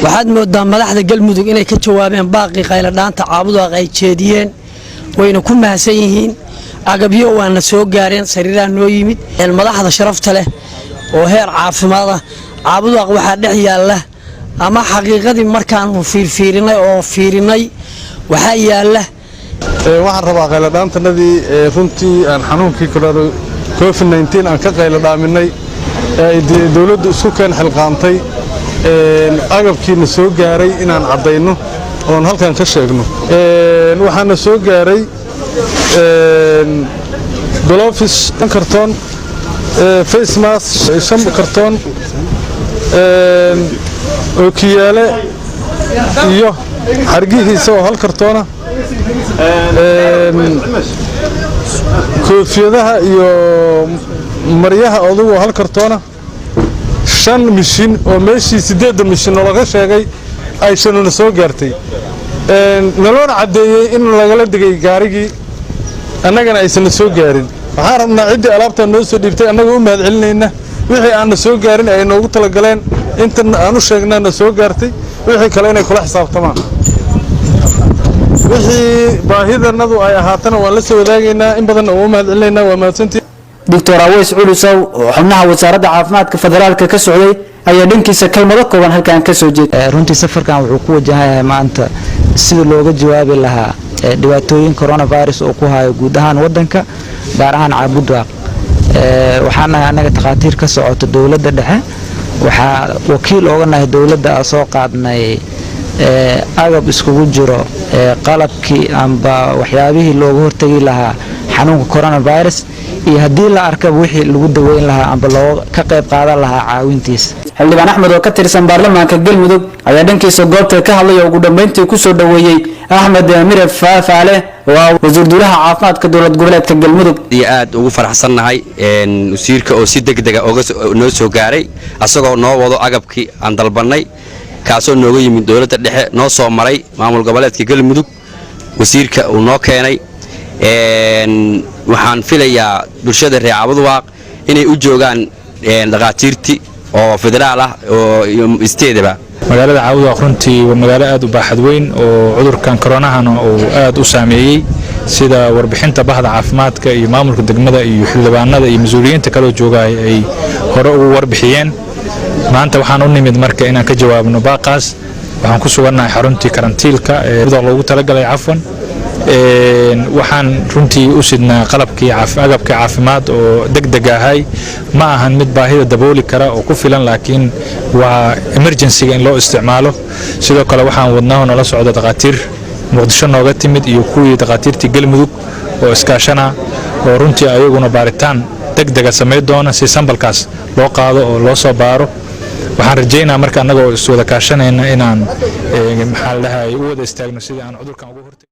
Waxaad moodaa madaxda Galmudug inay ka jawaabeen baaqii qayladhaanta Caabudwaaq ay jeediyeen, wayna ku mahadsan yihiin. Agabyo waana soo gaareen, sariiraha noo yimid. Madaxda sharafta leh oo heer caafimaad ah, Caabudwaaq waxaa dhex yaalla ama xaqiiqadii markaanu fiirfiirinay oo fiirinay waxaa yaalla Waxaan rabaa qayladhaantanadii runtii aan xanuunkii COVID-19 aan ka qayladhaaminay ee ay dowladdu isku keen xilqaantay, agabkiina soo gaaray inaan caddayno oon halkan ka sheegno. Waxaana soo gaaray gloves shan kartoon, face mask shan kartoon, ookiyaale iyo xargihiisa oo hal kartoona, koofiyadaha iyo maryaha odugu hal kartoona, shan mishin oo meeshii siddeedda mishin nalaga sheegay ay shanuna soo gaartay, naloona caddeeyey in lagala degay gaarigii, annagana aysanna soo gaarin. Waxaan rabnaa ciddii alaabtaa noo soo dhiibtay annagoo u mahad celinayna, wixii aanna soo gaarin ay noogu talagaleen intan aan u sheegnana soo gaartay, wixii kale inay kula xisaabtamaan. Wixii baahidanadu ay ahaatana waan la soo wadaagaynaa. In badanna waa u mahad celinaynaa. Waa mahadsantii. Doctor Aweys Culusow oo xubnaha Wasaaradda Caafimaadka Federaalka ka socday ayaa dhankiisa kelmado kooban halkan ka soo jeeday. Runtii safarkan wuxuu ku wajahayahay maanta sida looga jawaabi lahaa dhibaatooyin coronavirus oo ku hayo guud ahaan wadanka, gaar ahaan Caabudwaaq. Waxaan nahay annaga takhaatiir ka socota dowladda dhexe. Waxaa wakiil ooga nahay dowladda soo qaadnay agab iskugu jiro qalabkii amba waxyaabihii looga hortegi lahaa xanuunka coronavirus iyo haddii la arkaba wixii lagu daweyn lahaa amba looga ka qayb qaadan lahaa caawintiisa. Xildhibaan Axmed oo ka tirsan baarlamaanka Galmudug ayaa dhankiisa goobta ka hadlay oo ugu dambeyntii kusoo dhoweeyey Axmed Mire Faafaale oo ah wasiir duulaha caafimaadka dowlad goboleedka Galmudug. Iyo aad ugu faraxsannahay wasiirka oo si degdega noo soo gaaray, asagoo noo wado agabkii aan dalbannay, kaasoo nooga yimid dowladda dhexe, noo soo maray maamul goboleedka Galmudug, wasiirka uu noo keenay. Waxaan filayaa bulshada reer Cabudwaaq inay u joogaan dhakhaatiirtii oo federaal ah oo isteedaba. Magaalada Caabudwaaq runtii waa magaalo aad u baaxad weyn oo cudurkan koronahana uu aad u saameeyey, sida warbixinta bahda caafimaadka iyo maamulka degmada iyo xildhibaanada iyo mas-uuliyiinta kaloo joogaay ay hore ugu warbixiyeen. Maanta waxaan u nimid marka inaan ka jawaabno baaqaas. Waxaan ku sugannahay xaruntii karantiilka ee loogu talagalay. Cafwan, waxaan runtii u sidnaa qalabkii, agabkii caafimaad oo degdeg ahay. Ma ahan mid baahida dabooli kara oo ku filan, laakiin waa emergencyga in loo isticmaalo. Sidoo kale waxaan wadnaa oo nala socda dhakhaatiir Muqdisho nooga timid iyo kuwii dhakhaatiirtii Galmudug oo iskaashana, oo runtii ayaguna baaritaan degdega samayn doona si sample-kaas loo qaado oo loo soo baaro. Waxaan rajaynaa marka annaga oo iswada kaashanayna inaan, maxaa la dhahay, u wada istaagno sidii aan cudurkan uga hortagi.